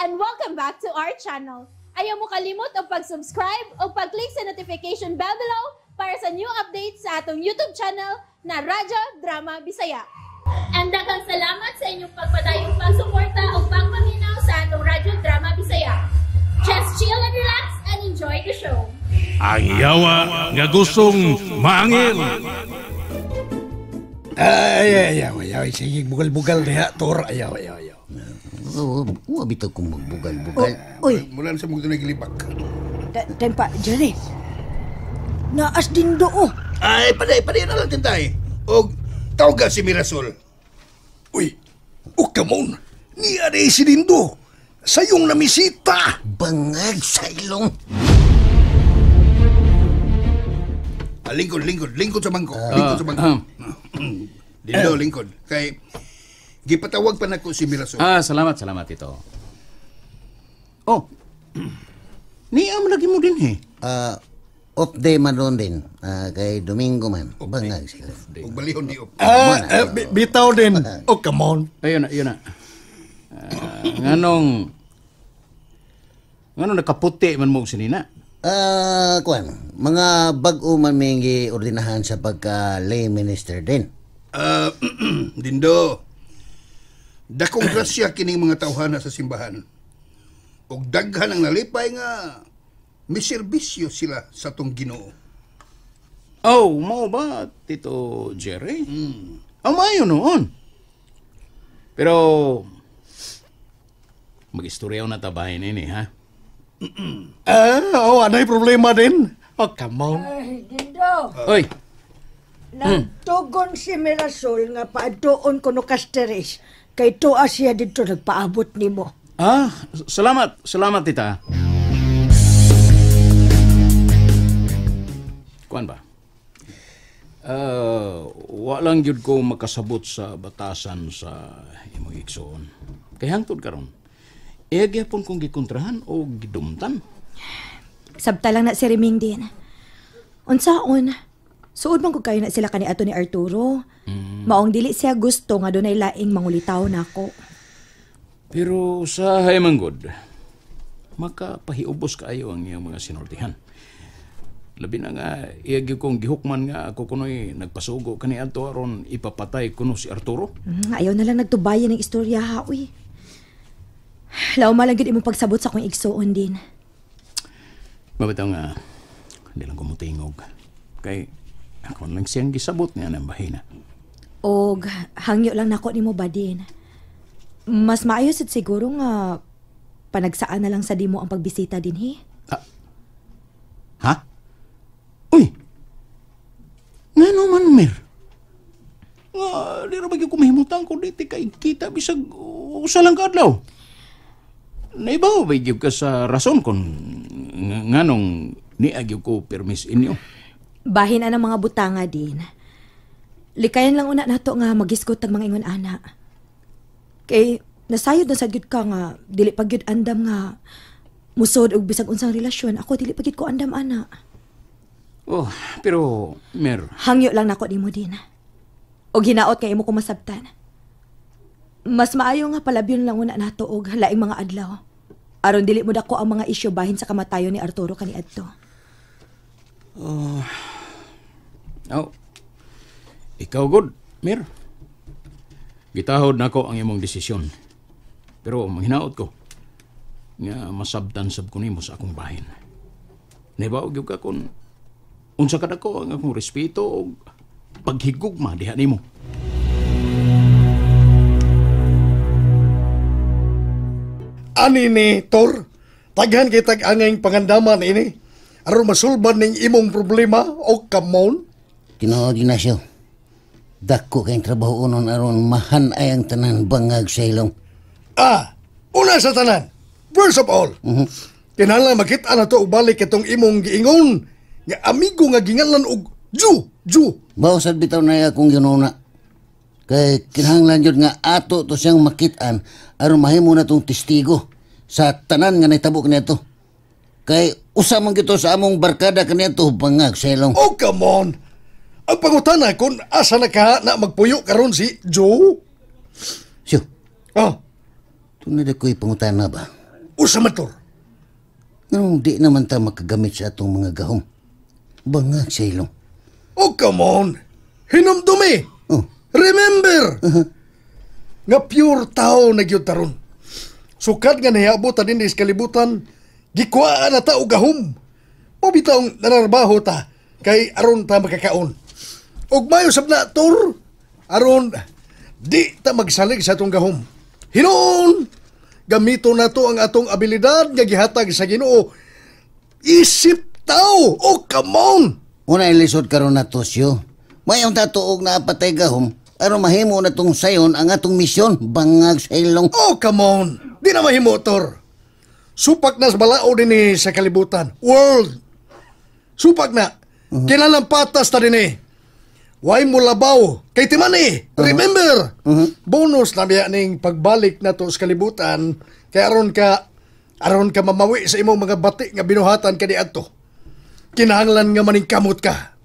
And welcome back to our channel. Ayaw mo kalimot og pag-subscribe o pag-click sa notification bell below para sa new updates sa atong YouTube channel na Radyo Drama Bisaya. And daghang salamat sa inyong pagpadayong pagsuporta o pagpaminaw sa atong Radyo Drama Bisaya. Just chill and relax and enjoy the show. Ang yawa nga gustong maangil. Ay, ay, ay, ay, ay, sige, bugal-bugal niya, Tor. Ayaw, ayaw, ayaw. Oo, bitaw kong magbugal-bugal. Uy, Mula na sa mga nagilibak. Tempa, Jerry. Naas din do, oh. Ay, paday na lang tintay. Og tawga si Mirasol. Uy, oh, come on. Niya na si Dindo. Sayong namisita. Bangag sa ilong. Ah, lingkod, lingkod, lingkod sa bangko. Lingkod sa bangko. Dindo, lingkod. Kay, gipatawag pa nako si Mirasol. Ah, salamat, salamat, Tito. Oh, niam lagi mo din eh. Off day man ron din. Kay Domingo man. Bangag sila. Og balihon di op. Ah, bitaw din. Oh, come on. Ayun na, ayun na. Nganong nakaputi man mo sinina? Kuan, mga bag-o man may giordinahan sa pagka lay minister din. Dindo, dakong grasya kining mga tawhana sa simbahan. Og daghan ang nalipay nga miserbisyo sila sa tong Ginoo. Oh, mao ba, Tito Jerry? Oh, maayo noon. Pero mag-istorya na tabahin ini, ha? Oh, anay problema din. Oh, come on. Ay, Dindo. Oy. Nagtugon si Mirasol nga paadoon kuno Casteres. Kay tuwa siya dito nagpaabot nimo. Ah, salamat. Salamat, Tita. Kuan ba? Walang gyud ko makasabot sa batasan sa imong igsoon. Kay hangtod karon, iya gyapon kong gikontrahan o gidumtan. Sabta lang na si Reming din. Unsaon? Suod man ko kayo na sila kaniadto ni Arturo. Maong dili siya gusto nga dunay laing mangulitaw nako. Pero sa manggod, makapahiubos kaayo ang iyang mga sinultihan. Labi na nga, iya gyud kong gihukman nga ako kuno'y nagpasugo kaniadto aron ipapatay kuno si Arturo. Ayaw na lang nagtubayan ng istorya ha, uy. Lauma lang gyud imong pagsabot sa akong igsoon din. Mabitaw nga, hindi lang kumutingog. Kay ako lang siyang gisabot niya ng bahina. Og hangyo lang nako nimo ba din. Mas maayo sad siguro nga panagsaan na lang sa dimo ang pagbisita din, he? Ha? Uy! Ngano man, Mer? Nga, di ra ba gyud kumahimutan ko dito kay kita bisag usa lang ka adlaw. Naibaw ba gyud ka sa rason kung nganong niya gyud ko permis inyo? Bahin ang mga butanga din. Likayan lang una nato nga magisgot tag mga ingon ana. Kay nasayod na sad gyud ka nga dili pa gyud andam nga musod og bisag unsang relasyon. Ako dili pa gyud ko andam ana. Oh, pero Mer, hangyo lang nako nimo din. Og hinaot nga imo ko masabtan. Mas maayo nga palabyon lang una nato og laing mga adlaw. Aron dili mo dako ang mga isyu bahin sa kamatayon ni Arturo kaniadto. Oh. Oh. Ikaw good, Mir. Gitahod nako ang imong desisyon. Pero manghinaot ko nga masabtan sab ko nimo sa akong bahin. Nahibaw gyud ka kun unsa ka dako ang akong respeto og paghigugma diha nimo. Ani ni Tor, taghan kay tag-angay pangandaman ini aron masulban ning imong problema o come on. Tinuod Ignacio. Dako kayong trabaho unon aron mahan-ay ang tanan bangag sa ilong. Ah, una sa tanan. First of all, kinahanglan makita na to og balik itong imong giingon nga amigo nga ginganlan og Ju, Ju. Baosad bitaw na akong ginuna. Kay kinahanglan jud nga ato to siyang makit-an aron mahimo na tong testigo sa tanan nga nahitabo kaniadto. Kay usa man gito sa among barkada kaniadto bangag sa ilong. Oh, come on. Ang pangutana kung asa na ka na magpuyo karon si Joe? Siyo. Ah. Tunay na ko'y pangutana ba? Usa man, Tor. Nganong di naman ta makagamit sa atong mga gahom? Bangag sa ilong. Oh, come on. Hinumdumi. Oh. Remember. Nga pure tao na gyud taron. Sukad nga nahiabot ta dinhi sa kalibutan, gikuhaan na ta og gahom. Mao bitawng nanarbaho ta kay aron ta makakaon. Og mayo sab na, Tor, aron di ta magsalig sa atong gahom. Hinuon, gamito na to ang atong abilidad nga gihatag sa Ginoo. Isip tao. Oh, come on. Una ilisod karon na to siyo. Mayong tatuog na apatay gahom aron mahimo na tong sayon ang atong misyon bangag sa ilong. Oh, come on. Di na mahimo, Tor. Supak na sa balao din sa kalibutan. World. Supak na. Kinahanglan patas ta din eh. Way mo labaw. Kay timani. Remember. Bonus na biya ning pagbalik na to sa kalibutan. Kay aron ka mamawi sa imong mga bati nga binuhatan kaniadto. Kinahanglan nga maningkamot ka.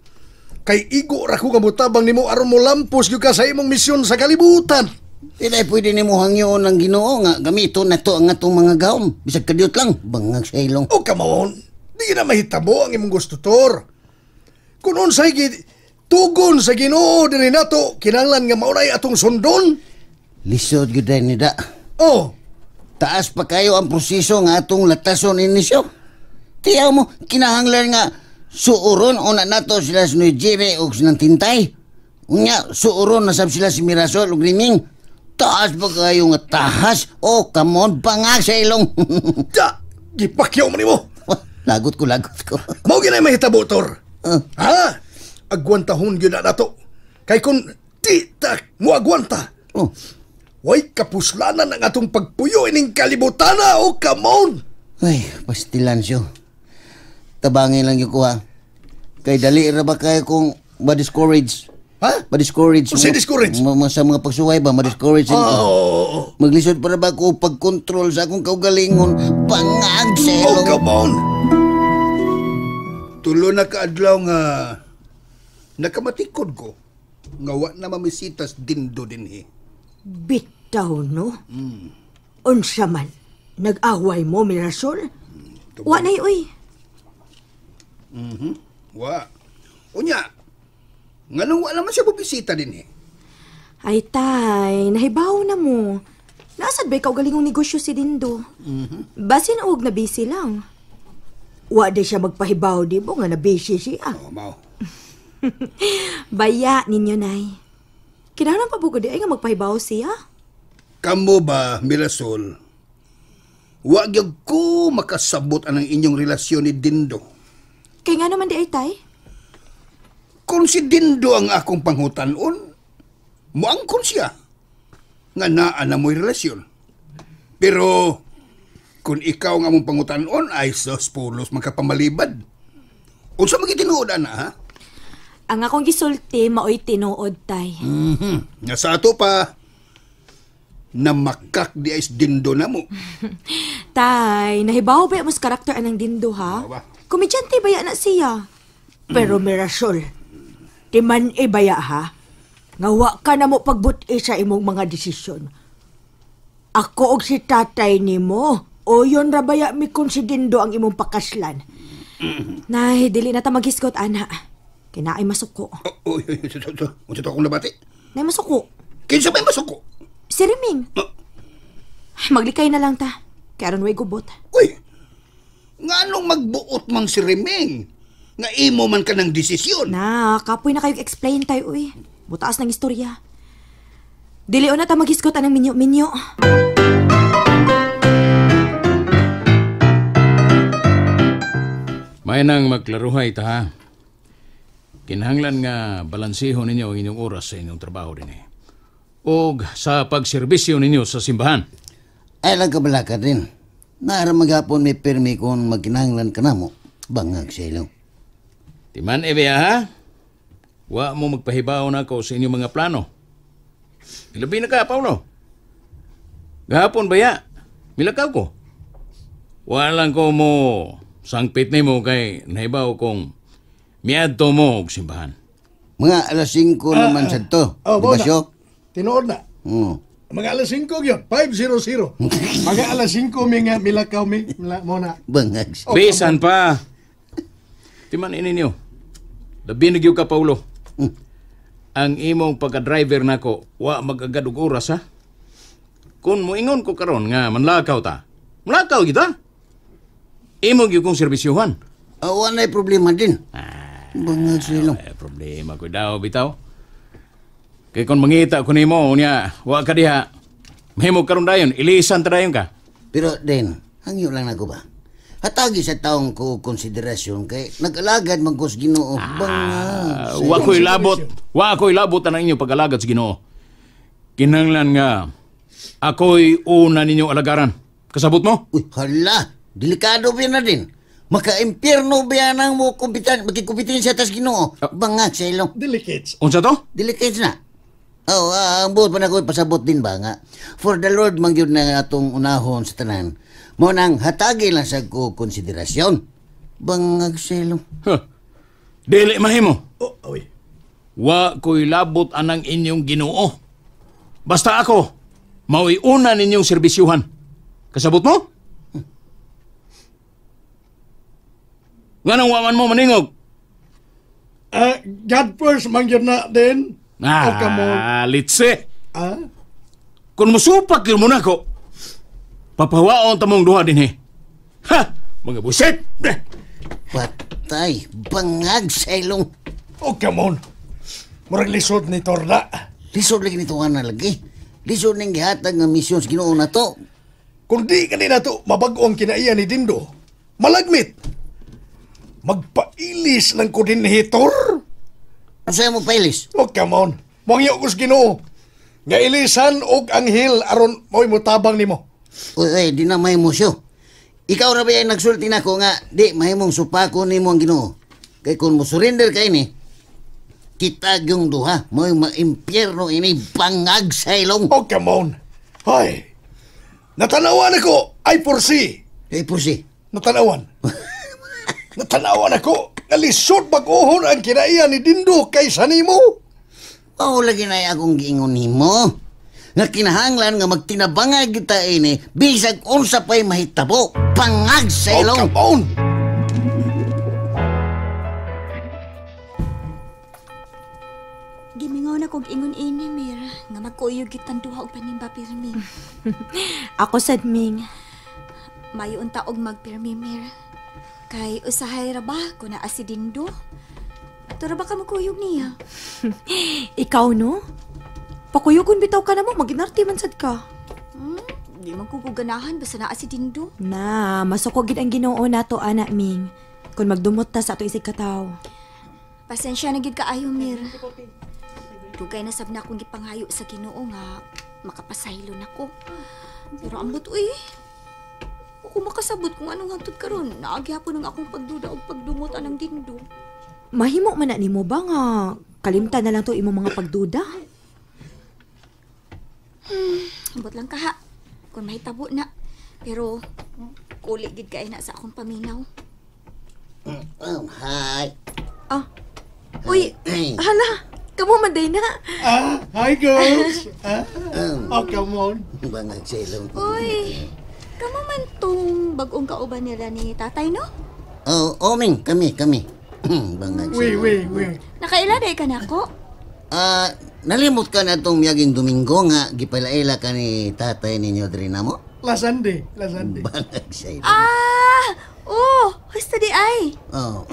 Kay igo ra ko nga motabang nimo aron mo lampos gyud ka sa imong misyon sa kalibutan. Di na pwede nimo hangyoon ang Ginoo nga gamiton na to ang atong mga gahom. Bisag kadiyot lang, bangag sa ilong. Oh, come on. Di na mahitabo ang imong gusto, Tor. Kung unsay tugon sa Ginoo diri nato, kinahanglan nga maunay atong sundon. Lisod gyud ni da. Oh, taas pa kayo ang proseso nga atong latason inisyo. Tiyaw mo, kinahanglan nga suuron una nato sila sa Nigeria o sa Tintay. Unya, suuron na sab sila si Mirasol o Griming. Taas pa kayo nga tahas. Oh, come on, bangag sa ilong. Da, gipakyaw man nimo. Lagot ko. Mao ginay mahitabo, Tor. Ha? Agwantahon gyud na nato. Kay kung di ta mo agwanta. Oh. Way kapuslanan ang atong pagpuyo ining kalibutana. Oh, come on. Ay, pastilan siyo. Tabangin lang yung kuha. Kay dali ra ba kayo kung ma-discourage? Ha? Ma-discourage. Unsay discourage? Sa mga pagsuway ba, ma-discourage. Oh. Maglisod para ba ako pagkontrol sa akong kaugalingon? Pangag sa Oh, ilong. come on. Tulo na kaadlaw nga nakamatikod ko nga wa na mamisitas Dindo dinhi. Bitaw, no? Unsa man, nag-away mo, Mirasol? Wa na uy. Wa. Unya, nganong wa naman siya bubisita dinhi? Ay, tay, nahibaw na mo. Nasad ba ikaw galingong negosyo si Dindo? Basin og na busy lang. Wa di siya magpahibaw di mo nga na busy siya. Oh, mao. Baya ninyo, nay. Kinahanglan pa bugod di ay nga magpahibaw siya. Kamo ba, Mirasol? Wa gyud ko makasabot anang inyong relasyon ni Dindo. Kay nga naman di ay, tay? Kung si Dindo ang akong panghutan-on, muangkon siya nga naa na mo'y relasyon. Pero kung ikaw nga mong panghutan-on, ay sus pulos magkapamalibad. Unsa man gitinuod ana, ha? Ang akong gisulti maoy tinuod, tay. Nga sa ato pa, namakak di ay Dindo na mo. Tay, nahibaw ba mo sa karakter anang Dindo, ha? Ba? Komedyante ba na siya? Pero Mirasol, di man ibaya ha? Nga wa ka na mo pagbuti sa imong mga desisyon. Ako og si tatay nimo, o yun ra baya mi kung si Dindo ang imong pakaslan. Nay, dili na ta maghisgot, ana. Kay naay masuko. Oh, oy, unsa to akong nabati? Nay masuko. Kinsa may masuko? Si Riming. Maglikay na lang ta. Kay aron way gubot. Uy, nganong magbuot man si Riming? Nga imo man ka ng desisyon. Na, kapoy na kayo explain tayo, uy. Butaas ng istorya. Dili na ta maghisgot anang minyo-minyo. May nang magklaruhay ta, ha? Kinahanglan nga balansehon ninyo ang inyong oras sa inyong trabaho din eh. Og sa pagserbisyo ninyo sa simbahan. Ay lang kabalaka din. Naara maghapon may pirmi kung magkinahanglan ka na mo. Bangag sa ilong. Timan, Ebe, ha? Wa mo magpahibaw na ako sa inyong mga plano. Ilabi na ka, Paulo. Gahapon ba ya? Milakaw ko. Walang ko mo sangpit nimo kay nahibaw kong miadto mo og simbahan. Mga 5:00 naman sa to. Oh, di ba na. siyo? Tinuod na. Mga alas 5 yun. 5:00. Mga alas 5 mi nga milakaw mi. Mo na. Bangag. Bisan pa. Timan ini niyo. Labi na gyud ka, Paulo. Ang imong pagka-driver nako, wa mag-agad og oras, ha? Kung moingon ko karon nga manlakaw ta, manlakaw kita. Imo gyud kong serbisyuhan. Wa na'y problema din. Bangag sila. Eh, problema ko daw, bitaw. Kay kung mangita ko nimo, unya, wa ka diha. Mahimo karon dayon, ilisan ta dayon ka. Pero din, hangyo lang nako ba? Hatagi sa taong ko konsiderasyon kay nag-alagad man ko sa Ginoo. Bangag. Wa ko'y labot. Wa ko'y labot ang inyong pag-alagad sa Ginoo. Kinahanglan nga ako'y una ninyong alagaran. Kasabot mo? Uy, hala, delikado ba na din? Maka-impyerno ba yan ang mo magkikumpetensya tas Ginoo? Bangag sa ilong. Delicates. Unsa to? Delicates na. Oh, ang buot pa na ko'y pasabot din ba nga? For the Lord man gyud na atong unahon sa tanan. Mo nang hatagi lang sa ko konsiderasyon. Bangag sa ilong. Huh. Dili mahimo. Oh, oy. Wa ko'y labot anang inyong Ginoo. Basta ako, mao'y una ninyong serbisyuhan. Kasabot mo? Nganong waman mo maningog? God first man gyud na din. Ah, Oh, come on. litse. Ah? Kung musupak yun mo na ko, papawaon tamong duha din eh. Ha! Mga buset! Patay, bangag sa ilong. Oh, come on. Murag lisod ni Torda. Lisod lagi nito na lagi. Lisod ning gihatag nga misyon sa Ginoo na to. Kung di ka na to, mabago ang kinaiya ni Dindo. Malagmit. Magpailis lang ko din ni Tor. Unsa mo pailis? Oh, come on. Mangyo ko sa Ginoo. Nga ilisan og anghel aron mo'y mutabang nimo. Uy, uy, di na mahimo siyo. Ikaw ra ba yung nagsulti nako nga di mahimong supako nimo ang Ginoo. Kay kung mo surrender ka ini, kita yung duha, mo'y maimpyerno ini bangag sa ilong. Oh, come on. Hoy. Natanawan ako, I foresee. I foresee. Natanawan. Natanawan ako. Nalisod bag-ohon ang kinaiya ni Dindo kaysa nimo. Mao lagi na akong giingon nimo. Nga kinahanglan nga magtinabangay kita ini bisag unsa pa'y mahitabo. Bangag sa ilong. Oh, come on. Gimingaw na kog ingon ini, Mir, nga magkuyog kitang duha og panimba pirmi. Ako sad, Ming. Mayo unta og magpirmi, Mir. Kay usahay ra ba kun naa si Dindo? Tura ba ka magkuyog niya? Ikaw no? Pakuyugon bitaw ka na mo, maginarte man sad ka. Di man ko ganahan basta naa si Dindo. Na, masuko gid ang Ginoo nato ana, Ming. Kun magdumot ta sa ato isig kataw. Pasensya na gid kaayo, Mir. Dugay na sab na akong gipanghayo sa Ginoo nga makapasaylo nako. Pero ambot uy. Ako makasabot kung anong hangtod karon. Naagyapon ang akong pagduda og pagdumot anang Dindo. Mahimo man na nimo ba nga kalimtan na lang to imong mga pagduda? Ambot lang kaha kung mahitabo na. Pero kuli gid kay na sa akong paminaw. Oh, hi. Ah. Uy, Ay. hala. Kamo man day na. Ah, hi girls. Ah, oh, come on. Bangag sa ilong. Uy, kamo man tong bag-ong kauban nila ni tatay, no? Oh, oh, Ming, kami. Bangag sa Wait, ilong. wait, wait. Nakaila day ka nako? Ah, nalimot ka na itong miyaging Domingo nga gipalaila ka ni tatay ninyo diri namo? Last Sunday, last Sunday. Bangag sa ilong. Ah! Oh, basta di ay. Oh,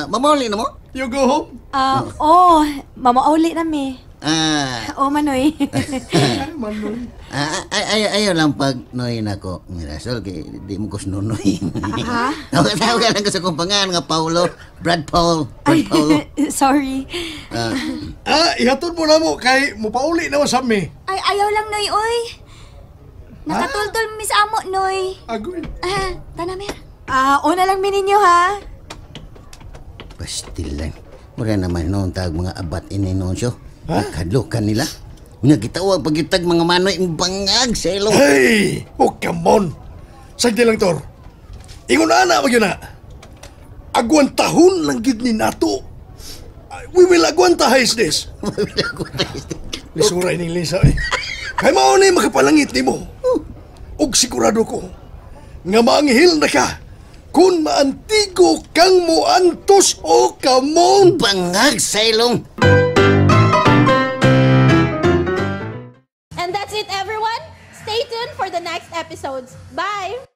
mamauli na mo? You go home? Ah, oh, mamauli na mi. Ah, Oh, Manoy. Ay, Manoy. ay, ayaw lang pag noy nako, Mirasol, kay di mo ko sinunoy. Ha? Tawag lang ko sa kumpangan nga Paulo, Brad Paul, Brad Paulo. Sorry. Ihatod mo na mo kay mupauli na mo sa mi. Ay, ayaw lang, Noy, oy. Nakatultol mi sa amo, Noy. Agoy. Ah, tana, Mer. Ah, una lang mi ninyo ha. Pastilan. Mura naman noon tag mga abat ini noon siyo. Kadlukan nila. Unya gitawag pagitag mga manoy ang bangag sa ilong. Hey! Oh, come on. Sagdi lang, Tor. Ingon na wag yun na. Agwantahon lang gid ni nato. We will agwantahize this. We will agwantahize this. Lisura ining Lisa eh. Kay mao ni makapalangit nimo. Ug sigurado ko nga maanghel na ka kung maantigo kang moantos o kamon. Bangag sa ilong. And that's it, everyone. Stay tuned for the next episodes. Bye!